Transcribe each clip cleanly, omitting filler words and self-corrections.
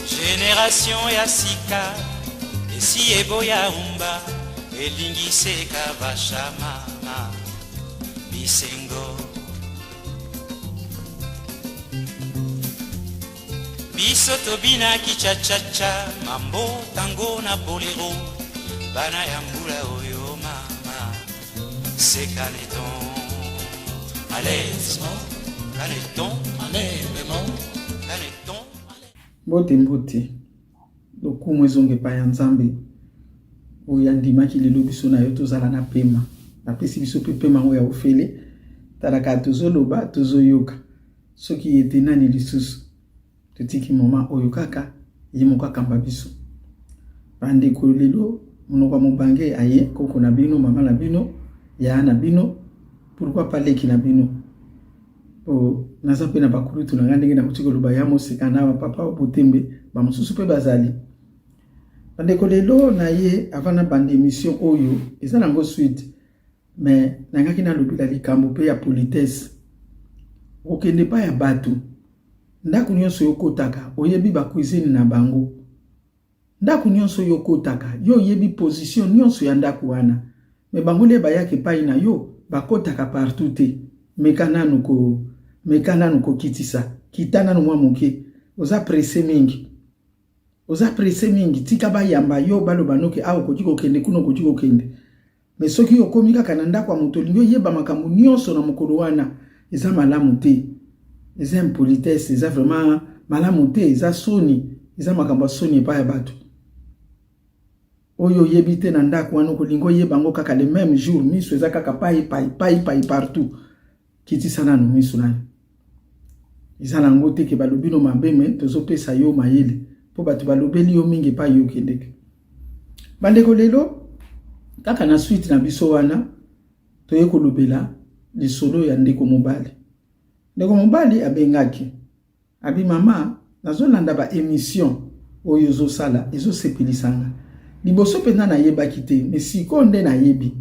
Generation ya sika esi eboya rumba elingi seka basha mama bisengo biso tobinaki chachacha mambo tango na bolero bana ya mbula oyo mama sekaneton alaise kaneton alaisemment kaneton. Mbote mbote, lokumu ezonga epai ya Nzambe oyo andimaki lelo biso na yo tozala na pema, apesi biso mpe pema yango ya ofele. Talaka tozoloba tozoyoka, soki ye te nani lisusu? Totiki moma oyo kaka ye moko akamba biso. Bandeko, lelo monoko ya mobange aye, koko na bino, mama na bino, yaya na bino, pourquoi pas leki na bino. Po naza mpe na bakulutu na ngai ndenge nakuti koloba ya moseka na bapapa Botembe, bamosusu mpe bazali. Bandeko, lelo na ye avant na banda emission oyo eza nango suite, mais nangaki nalobela likambo mpe ya politesse. Okende epai ya bato, ndako nyonso yo okotaka oyebi ba cuisine na bango, ndako nyonso yo okotaka yo oyebi position nyonso ya ndako wana, mais bango nde bayaka epai na yo bakotaka partout te. Meka nanu ko meka nanu kokitisa, kita nanu mwa moke, oza presse mingi, oza presse mingi, tika bayamba yo baloba noki awa okoki kokende kuna okoki kokende. Mais soki okomi kaka na ndako ya moto olingi oyeba makambo nyonso na mokolo wana, eza malamu te, eza impolitesse, eza vraiment malamu te, eza soni, eza makambo ya soni epai ya bato oyo oyebi te na ndako wana. Okolinga oyeba yango kaka le même jour, miso eza kaka pai pai pai pai partout. Kitisa nanu miso nayo, eza nango te ke balobi no mabe, me tozopesa yo mayele mpo bato balobeli yo mingi epai yo okendeke. Bandeko, lelo kaka na suite na biso wana toye kolobela lisolo ya ndeko mobali. Ndeko mobali abengaki, abi mama, nazolanda ba emission oyo ozosala, ezosepelisa nga. Liboso mpenza nayebaki te, me sikoyo nde nayebi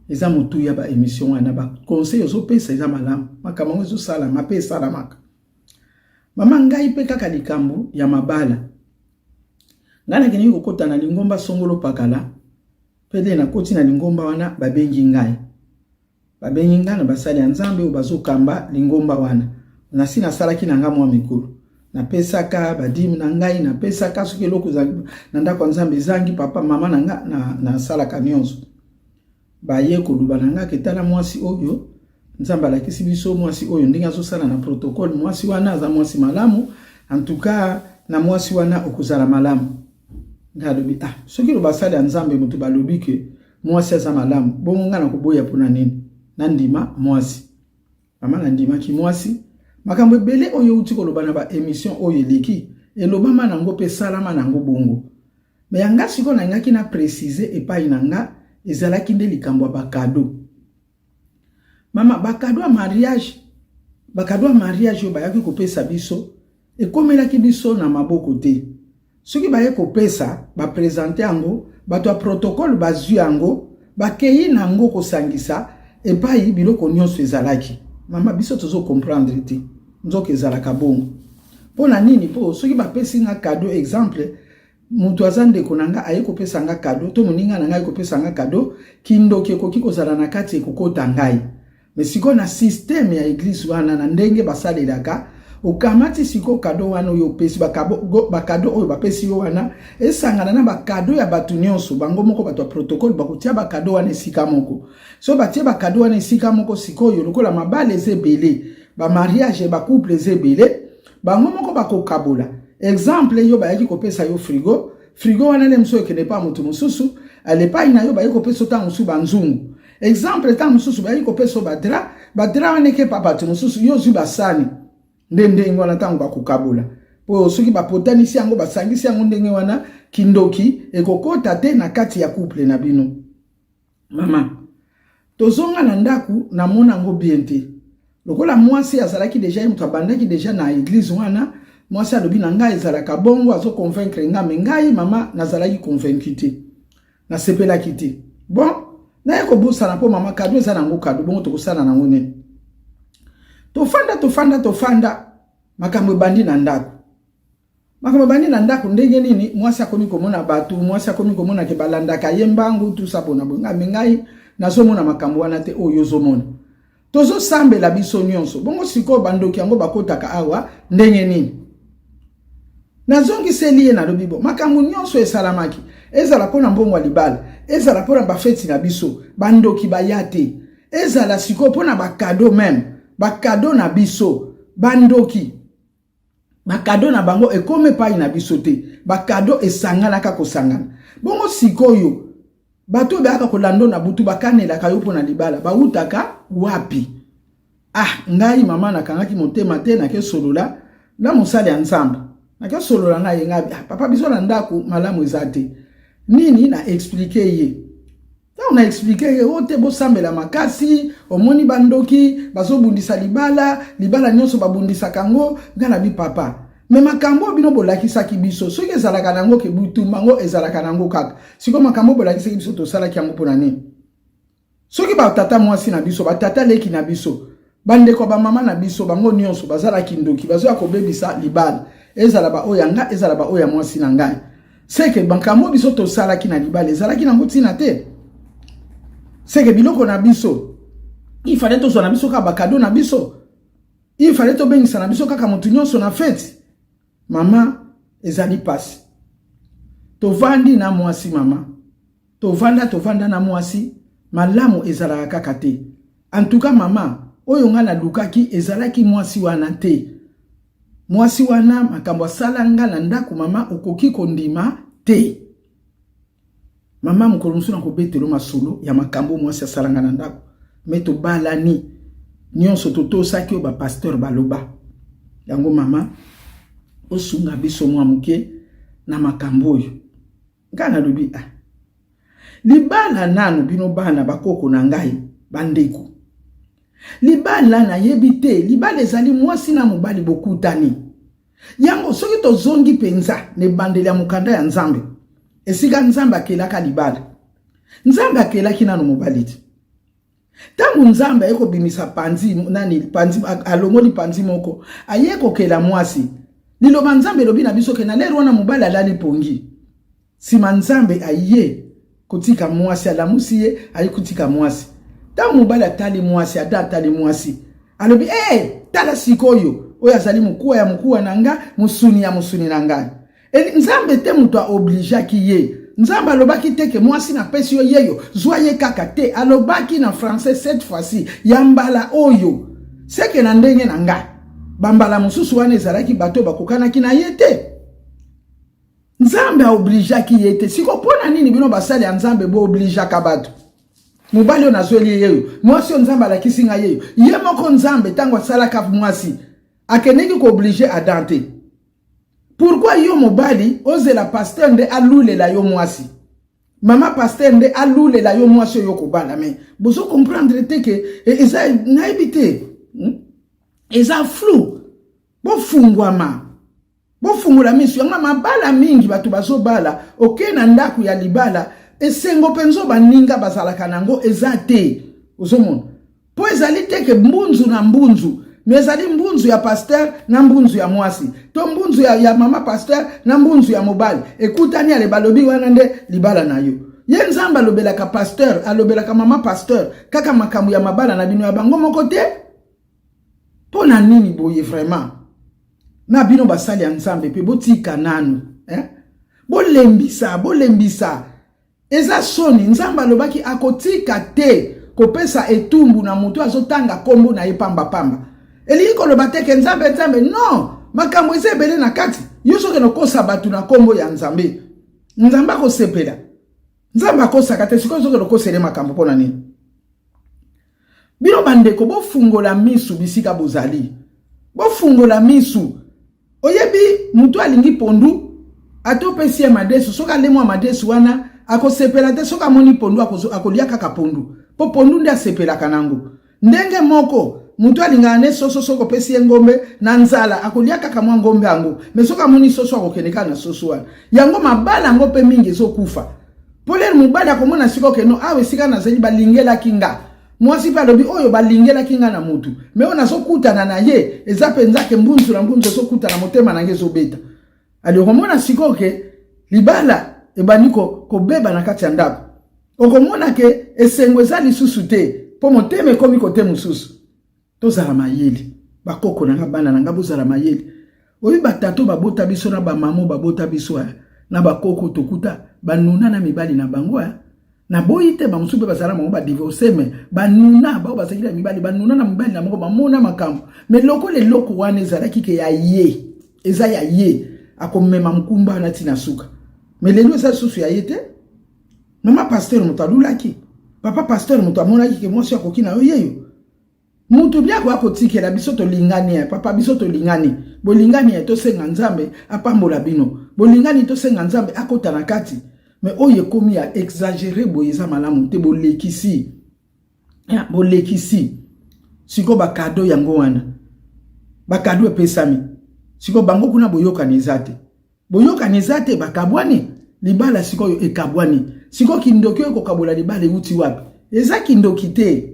eza motuya ba emission wana, ba conseil ozopesa eza malamu, makambo yango ezosalama mpe esalamaka. Mama, ngai mpe kaka likambo ya mabala, ngai nakendeki kokota na lingomba songolo pakala, mpe nde nakoti na lingomba wana, babengi ngai, babengi ngai na basali ya Nzambe oyo bazokamba lingomba wana. Nasi nasalaki na ngai mwa mikolo, napesaka badime na ngai, napesaka soki eloko na ndako ya Nzambe ezangi, papa mama na ngai nasalaka nyonso. Baye koloba na ngai ke tala mwasi oyo Nzambe alakisi biso, mwasi oyo ndenge azosala na protocole, mwasi wana aza mwasi malamu, en tout cas na mwasi wana okozala malamu. Ngai alobi ah, soki lo basali ya Nzambe moto balobi ke mwasi aza malamu, bongo ngai nakoboya mpona nini? Nandima mwasi. Mama, nandimaki mwasi. Makambo ebele oyo euti koloba na ba emission oyo eleki, elobama nango mpe esalama nango bongo. Me ya nga sikoyo nalingaki na préciser epai na nga ezalaki nde likambo ya bakado. Mama, bakado ya mariage, bakado ya mariage oyo bayaki kopesa biso ekomelaki biso na maboko te. Soki baye kopesa, bapresente yango, bato ya protocole bazwi yango, bakei na yango kosangisa epai biloko nyonso ezalaki. Mama, biso tozo comprendre te, nzoka ezalaka bongo. Mpo na nini? Mpo soki bapesi nga kado, exemple moto aza ndeko na nga aye kopesa nga kado, to moninga na ngai kopesa nga kado, kindoki ekoki kozala na kati, ekokota ngai. Me sikoyo na systeme ya eglise wana, na ndenge basalelaka, okamati sikoyo kado wana oyo opesi, bakado oyo bapesi yo wana esangana na bakado ya bato nyonso. Bango moko bato ya protocole bakotia bakado wana esika moko. So batie bakado wana esika moko, sikoyo lokola mabala eza ebele, bamariage, bacouple eza ebele, bango moko bakokabola. Exemple, yo bayaki kopesa yo frigo, frigo wana nde mosusu ekende epai moto mosusu, alepai na yo baye kopesa ntango mosusu banzungu. Exemple, ntango mosusu bayaki kopesa badra, badra wana ekepa bato mosusu, yo ozwi basani. Nde ndenge wana ntango bakokabola, mpo soki bapotanisi yango, basangisi yango ndenge wana, kindoki ekokota te na kati ya couple na bino. Mama, tozonga na ndako, namona yango bien te. Lokola mwasi azalaki deja, ye moto abandaki deja na eglise wana, mwasi alobi na ngai ezalaka bongo, azo convaincre nga, me ngai mama nazalaki convaincu te, nasepelaki te. Bon, naye kobosana mpo mama kado eza nango kado, bongo tokosala nango nini? Tofanda tofanda tofanda, makambo ebandi na ndako. Makambo ebandi na ndako ndenge nini? Mwasi akomi komona bato, mwasi akomi komona ke balandaka ye mbangu, tusa bona boye. Ngai me ngai nazomona makambo wana te oyo ozomona. Tozosambela biso nyonso. Bongo sikoyo bandoki yango bakotaka awa ndenge nini? Nazongiseli ye, nalobi bo makambo nyonso esalamaki, ezala mpo na mbongo ya libala, ezala mpo na bafeti na biso, bandoki baya te, ezala sikoyo mpo na bakado, meme bakado na biso, bandoki bakado na bango ekoma epai na biso te, bakado esanganaka kosangana. Bongo sikoyo bato oyo bayaka kolanda na butu, bakanelaka yo mpo na libala, bawutaka wapi? Ah, ngai mama nakangaki motema te, nakesolola na mosali ya Nzambe, nakesolola na ye. Ngai: "Ah, papa, biso na ndako malamu eza te." Nini na expliquer ye? Ntango na expliquer ye o te, bosambela makasi, omoni bandoki bazobundisa libala, libala nyonso babundisaka yango. Ngai na bi: "Papa, me makambo oyo bino bolakisaki biso, soki ezalaka nango ke butumba yango ezalaka nango kaka sikoyo, makambo oyo bolakisaki biso tosalaki yango mpona nini? Soki batata mwasi na biso, batata leki na biso, bandeko ya bamama na biso, bango nyonso bazalaki ndoki, bazoya kobebisa libala, ezala baoyo ya nga, ezala baoyo ya mwasi na ngai, seke makambo biso tosalaki na libala ezalaki nango ntina te. Seke biloko na biso, ifale tozwa na biso kaka bakado na biso, ifale tobengisa na biso kaka motu nyonso na feti." Mama, ezali mpasi. Tovandi na mwasi, mama, tovanda, tovanda na mwasi, malamu ezalaka kaka te. Antuka mama, oyo ngai nalukaki ezalaki mwasi wana te. Mwasi wana, makambo asala nga na ndako, mama, okoki kondima te. Mama, mokolo mosusu nakobetelo masolo ya makambo mwasi asala nga na ndako. Me tobalani nyonso, totosaki oyo bapasteur baloba yango. Mama, osunga biso mwa moke na makambo oyo. Ngai nalobi: "Ah, libala nanu, bino bana bakoko na ngai, bandeko, libala nayebi te. Libala ezali mwasi na mobali bokutani yango. Soki tozongi mpenza na ebandeli ya mokanda ya Nzambe, esika Nzambe akelaka libala, Nzambe akelaki nano mobali te. Ntango Nzambe aye kobimisa panzi nani, panzi, alongoli panzi moko, aye kokela mwasi. Liloba Nzambe elobi na biso ke na lere wana mobali alali pongi. Nsima Nzambe aye kotika mwasi, alamusi ye, aye kotika mwasi. Ntango mobali atali mwasi, Ada atali mwasi, alobi: "Hey, tala sikoyo, oyo azali mokuwa ya mokuwa na nga, mosuni ya mosuni na ngai." Nzambe te moto aobligeaki ye. Nzambe alobaki te ke mwasi napesi yo yeyo, zwa ye kaka te. Alobaki na français: "Cette fois-ci, ya mbala oyo." Seke na ndenge na nga, bambala mosusu wana ezalaki bato bakokanaki na ye te. Nzambe aobligeaki ye te. Siko mpo na nini bino basali ya Nzambe boobligeaka bato? Mobali oyo nazweli ye yeyo, mwasi oyo Nzambe alakisi ngai yeyo. Ye moko Nzambe, ntango asalaka mwasi, akendeki koobliger Adam te. Pourquoi yo mobali ozela pasteur nde alulela yo mwasi, mama pasteur nde alulela yo mwasi oyo kobala? Me bozo comprendre te ke eza, nayebi te, Eza flou. Bofungwama, bofungola miso. Yango mabala mingi bato bazobala, oke na ndako ya libala, esengo mpenza baninga bazalaka nango eza te. Ozomona, mpo ezali te ke mbunzu na mbunzu, me ezali mbunzu ya pasteur na mbunzu ya mwasi, to mbunzu ya mama pasteur na mbunzu ya mobali ekutani, ale balobi wana nde libala na yo. Ye Nzambe alobelaka pasteur, alobelaka mama pasteur kaka makambo ya mabala na bino ya bango moko te. Mpo na nini boye vraiment na bino basali ya Nzambe mpe botika nanu, eh? Bolembisa, bolembisa, eza soni. Nzambe alobaki akotika te kopesa etumbu na moto azotanga nkombo na ye pambapamba. Elingi koloba te ke Nzambe, Nzambe, non. Makambo eza ebele na kati. Yo soki nokosa bato na nkombo ya Nzambe, Nzambe akosepela? Nzambe akosaka te. Sikoyo soki nokosele makambo, mpo na nini? Bino bandeko, bofungola misu bisika bozali, bofungola misu. Oyebi, motu alingi pondu, ata opesi ye madesu, soki alemwa madesu wana akosepela te. Soki amoni pondu, akolia kaka pondu, mpo pondu nde asepelaka nango. Ndenge moko, motu alingaka ne soso, soki opesi ye ngombe na nzala, akolia kaka mwa ngombe yango, me soki amoni soso, akokende kaka na soso wana. Yango mabala yango mpe mingi ezokufa, mpo lere mobali akomona sikoyo ke no, awa esika nazali balingelaki nga mwasi, mpe alobi oyo balingelaki nga na mutu, me oyo nazokutana na ye eza mpenza ke mbunzu na mbunzu ezokutana, motema na ngai ezobeta. Ali okomona sikoyo ke libala ebandi kobeba na kati ya ndako. Okomona ke esengo eza lisusu te mpo motema ekomi kote mosusu. Tozala mayele, bakoko na nga, bana na nga, bozala mayele. Oyebi batato babota biso na bamamo babota biso eh, na bakoko tokuta banuna na mibali na bango eh. Naboyi te bamosusu mpe bazala bango badivorce me banuna bao bazalaki na mibali banuna na mibali na bango bamona makambo me lokola eloko wana ezalaki ke ya ye eza ya ye akomema mokumba wana ntina suka me lelo eza lisusu ya ye te. Mama pasteur moto alulaki, papa pasteur moto amonaki ke mwasi akoki na yo yeyo mutu bia akoya kotikela biso tolingani ya papa biso tolingani bolingani ya tosenga Nzambe apambola bino bolingani tosenga Nzambe akota na kati me oyo ekomi ya exagere boye eza malamu te bolekisi ya bolekisi sikoyo bakado yango wana bakado epesami sikoyo bango kuna boyokani eza te boyokani eza te bakabwani libala sikoyo ekabwani sikoyo kindoki oyo ekokabola libala euti wapi eza kindoki te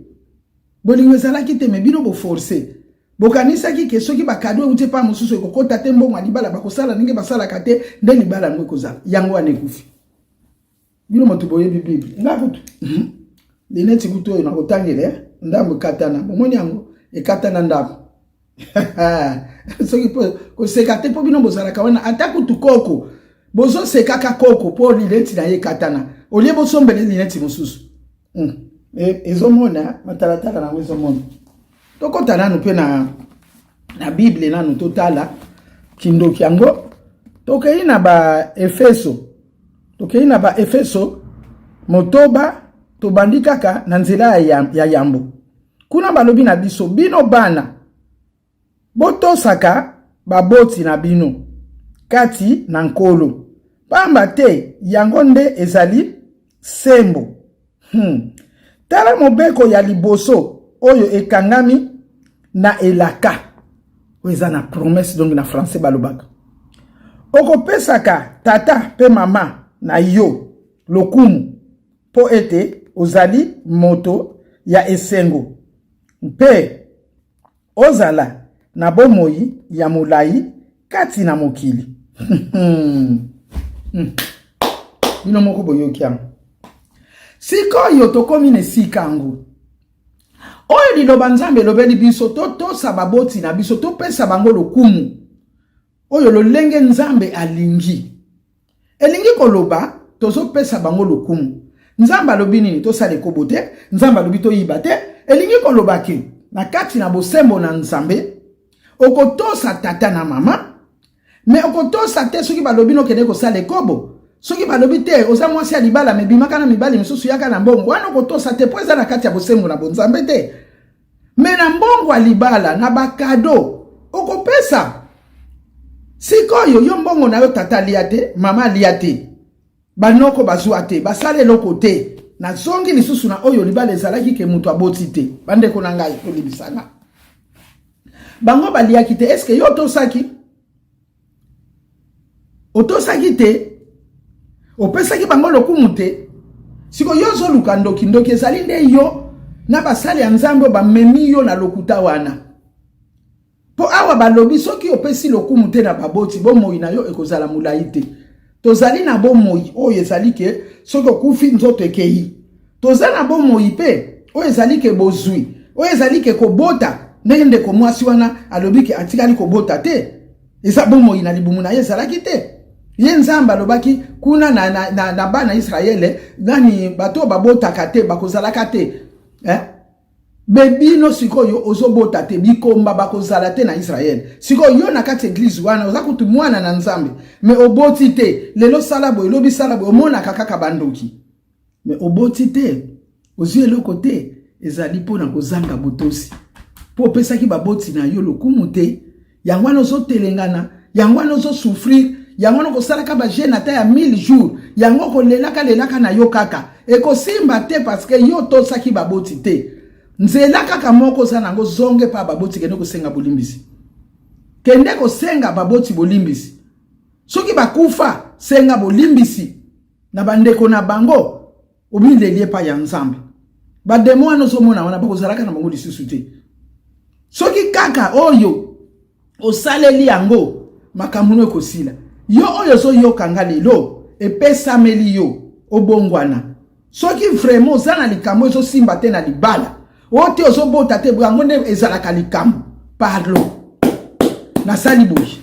bolingo ezalaki te me bino boforce bokanisaki ke soki bakado euti epai mosusu ekokota te mbongo ya libala bakosala ndenge basalaka te nde libala yango ekozala yango wana ekufi bino moto boyebi bible nga kutu mhm. lineti kutu oyo nakotangela eh? ndambo ekatana bomoni yango ekatana ndambo soki mpo koseka te mpo bino bozalaka wana ata kutu koko bozosekaka koko mpo lineti na ye ekatana olie bosombele lineti mosusu hmm. e, ezomona matalatala nango ezomona tokɔta nanu mpe na, na bible nanu totala kindoki yango tokei na baefeso tokei na baefeso motoba tobandi kaka na nzela ya, ya yambo kuna balobi na biso bino bana botosaka baboti na bino kati na Nkolo, pamba te yango nde ezali sembo. Tala mobeko ya liboso oyo ekangami na elaka oyo eza na promesse, donc na français balobaka okopesaka tata mpe mama na yo lokumu mpo ete ozali moto ya esengo mpe ozala na bomoi ya molai kati na mokili. Bino moko boyoki yango. Sikoyo tokomi na esika yango oyo liloba Nzambe elobeli biso, totosa baboti na biso, topesa bango lokumu oyo lolenge Nzambe alingi. Elingi koloba tozopesa bango lokumu. Nzambe alobi nini? Tosala ekobo te. Nzambe alobi toyiba te. Elingi koloba ke na kati na bosembo na Nzambe okotosa tata na mama, me okotosa te soki balobi nokende kosala ekobo. Soki balobi te oza mwasi ya libala me bimaka na mibali misusu yaka na mbongo wana, okotosa te mpo eza na kati ya bosembo na bonzambe te. Me na mbongo ya libala na bakado okopesa. Sikoyo yo mbongo na yo tata alia te, mama alia te, banoko bazwa te, basala eloko te. Nazongi lisusu na oyo libala ezalaki ke moto aboti te. Bandeko na ngai, tolibisanga bango baliaki te. Eske yo otosaki? Otosaki te, opesaki bango lokumu te. Sikoyo yo ozoluka ndoki. Ndoki ezali nde yo na basali ya Nzambe oyo bamemi yo na lokuta wana. Mpo awa balobi soki opesi lokumu te na baboti, bomoi na yo ekozala molai te. Tozali na bomoi oyo ezali ke soki okufi nzoto ekei. Toza na bomoi mpe oyo ezali ke bozwi, oyo ezali ke kobota, ndenge ndeko mwasi wana alobi ke atikali kobota te, eza bomoi na libumu na ye ezalaki te. Ye Nzambe alobaki kuna na, na, na, na bana Israele nani bato oyo babotaka te bakozalaka te eh? Bebino sikoyo ozobota te, bikomba bakozala te na Israele. Sikoyo yo na kati eglise wana oza kutu mwana na Nzambe me oboti te. Lelo sala boye, lobi sala boye, omonaka kaka bandoki me oboti te, ozwi eloko te. Ezali mpo na kozanga botosi, mpo opesaki baboti na yo lokumu te. Yango wana ozotelengana, yango wana ozosouffrir, yango wana okosalaka bajeune ata ya 1000 jours, yango okolelaka lelaka na yo kaka ekosimba te, parce que yo otosaki baboti te. Nzela kaka moko oza nango, zonge pa baboti, kende kosenga bolimbisi, kende kosenga baboti bolimbisi. Soki bakufa, senga bolimbisi na bandeko na bango, obileli epai ya Nzambe. Bademo wana ozomona wana bakozalaka na bango lisusu te. Soki kaka oyo osaleli yango, makambo no ekosila. Yo oyo ozoyoka nga lelo, epesameli yo obongwana. Soki vraiment oza na likambo ezosimba te na libala, oyo te ozobota te, yango nde ezalaka likambo. Parlo, nasali boye,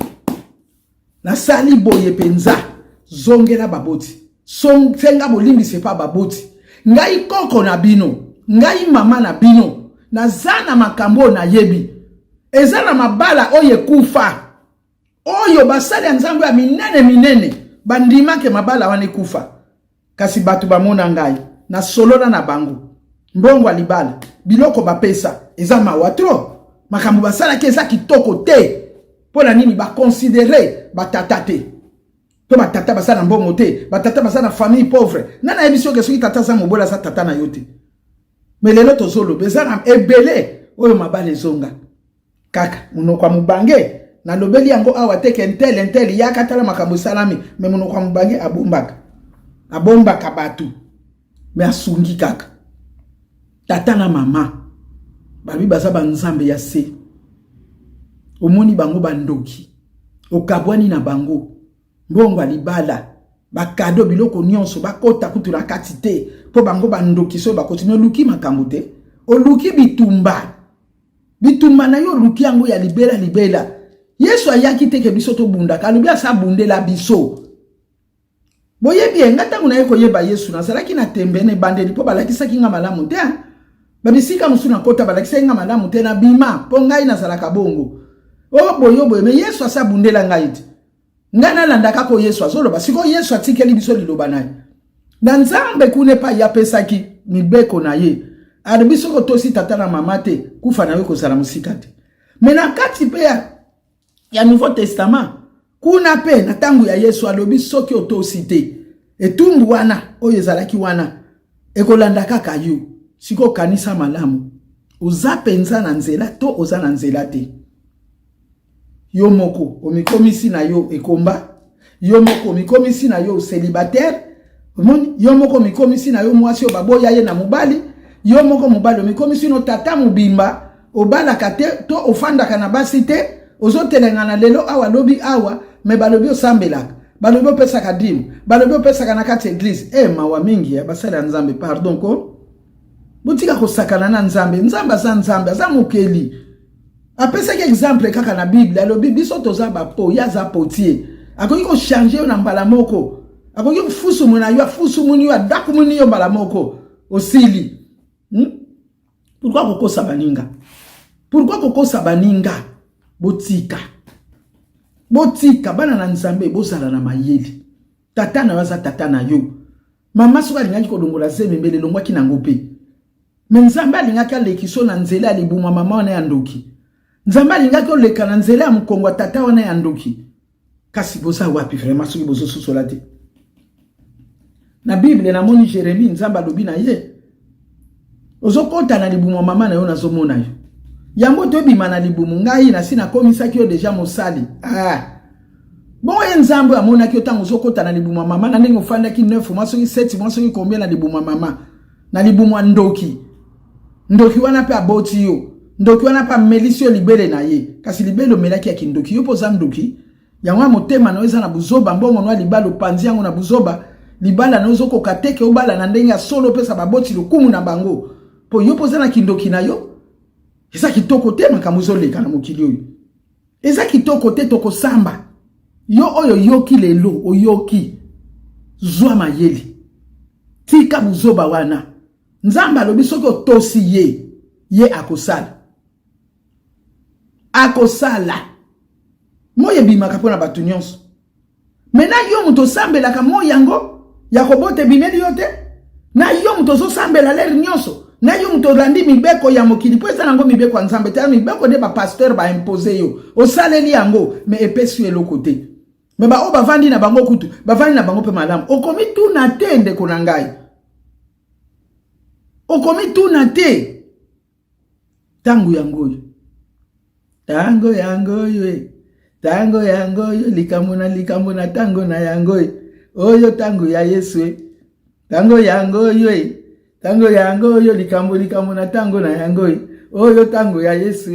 nasali boye mpenza. Zongela baboti, senga bolimbisi epa baboti. Ngai koko na bino, ngai mama na bino, naza na makambo oyo nayebi. Eza na mabala oyo ekufa, oyo basali ya Nzambe ya minene minene bandimake mabala wana ekufa. Kasi bato bamona ngai nasolola na bango, mbongo ya libala, biloko bapesa eza mawa trop, makambo basalaki eza kitoko te. Mpo na nini bakonsidere batata te? To batata baza na mbongo te, batata baza na famille pauvre. Nani ayebi soki soki tata aza mobola, aza tata na yo te? Me lelo tozoloba eza na ebele oyo mabala ezonga kaka monoko ya mobange. Nalobeli yango awa te ke ntele ntele yaka tala makambo esalami, me monoko ya mobange abombaka, abombaka bato, me asungi kaka. Tata na mama babi baza banzambe ya se, omoni bango bandoki, okabwani na bango, mbongo ya libala, bakado, biloko nyonso bakota kutu na kati te, mpo bango bandoki. Soki bakoti, me oluki makambo te, oluki bitumba, bitumba na yo oluki yango ya libela libela. Yesu ayaki te ke biso tobundaka, alobi asa abundela biso. Boyebi ye, nga ntango naye koyeba Yesu, nazalaki na tembe na ebandeli, mpo balakisaki nga malamu te. Babisika mosusu nakota, balakisaki nga malamu te, nabima, mpo ngai nazalaka bongo. O boye boye, me Yesu asa abundela ngai te. Ngai nalanda kaka oyo Yesu azoloba. Sikoyo Yesu atikeli biso liloba na ye. Na Nzambe kuna epai apesaki mibeko na ye, alobi soki otosi tata na mama te, kufa na yo ekozala mosika te. Me na kati mpe ya Nouveau Testament kuna mpe na ntango ya Yesu alobi soki otosi te, etumbu wana oyo ezalaki wana ekolanda kaka yo. Sikoyo kanisa malamu, oza mpenza na nzela to oza na nzela te? Yo moko omikomisi na yo ekomba, yo moko omikomisi na yo célibataire, omoni, yo moko omikomisi na yo mwasi oyo baboya ye na mobali, yo moko mobali omikomisi no tata mobimba, obalaka te to ofandaka na basi te, ozotelengana lelo awa lobi awa, me balobi osambelaka, balobi opesaka dime, balobi opesaka na kati ya eglise. Mawa mingi ya basali ya Nzambe, pardon ko botika kosakana na Nzambe. Nzambe aza Nzambe, aza mokeli. Apesaki exemple kaka na Bible, alobi biso toza bapo, ye aza potier, akoki kochange yo na mbala moko, akoki kofusumuna yo, afusumuni yo, adakumuni yo mbala moko, osili. Pourquoi kokosa baninga? Pourquoi kokosa baninga? Botika, botika bana na Nzambe, bozala na mayele. Tata na yo aza tata na yo. Mama soki alingaki kolongola zemi, mbele elongwaki nango mpe. Me Nzambe alingaki alekiso na nzela ya libuma mama wana ya ndoki. Nzambe alingaki oleka na nzela ya mokongo ya tata wana ya ndoki. Kasi boza wapi vraiment soki bozososola te? Na Bible namoni Jeremie, Nzambe alobi na ye, ozokota na libumu mama na yo, nazomona yo. Yango tobima na libumu, ngai nasi nakomisaki yo deja mosali. Bongo ye Nzambe amonaki yo ntango ozokota na libumu mama, na ndenge ofandaki 9 mois soki 7 mois soki combien na libumu mama, na libumu ya ndoki. Ndoki wana mpe aboti yo, ndoki wana mpe amelisi yo libele na ye. Kasi libele omelaki ya kindoki, yo mpo oza ndoki. Yango ya motema na yo eza na buzoba, mbongo na libala opanzi yango na buzoba, libala na yo ozokoka te ke obala na ndenge ya solo, opesa baboti lokumu na bango, mpo yo mpo oza na kindoki na yo. Eza kitoko te makambo ezoleka na mokili oyo, eza kitoko te. Tokosamba yo oyo oyoki lelo, oyoki, zwa mayele, tika buzoba wana. Nzambe alobi soki otosi ye, ye akosala, akosala. Moi ebimaka mpona bato nyonso. Me na yo moto osambelaka, moi yango ya kobota ebimeli yo te. Na yo moto ozosambela lere nyonso, na yo moto olandi mibeko ya mokili, mpo eza nango mibeko ya Nzambe te, mibeko nde bapasteur baimpose yo, osaleli yango, me epesi yo eloko te. Me baoyo bavandi na bango kutu bavandi na bango mpe malamu. Okomi tuna te, ndeko na ngai, okomi tuna te. Ntango yango oyo, ntango yango oyo, ntango yango oyo, likambo na likambo na ntango na yango oyo, oyo ntango ya Yesu, ntango yango oyo, ntango yango oyo, likambo likambo na ntango na yango oyo, oyo ntango ya Yesu.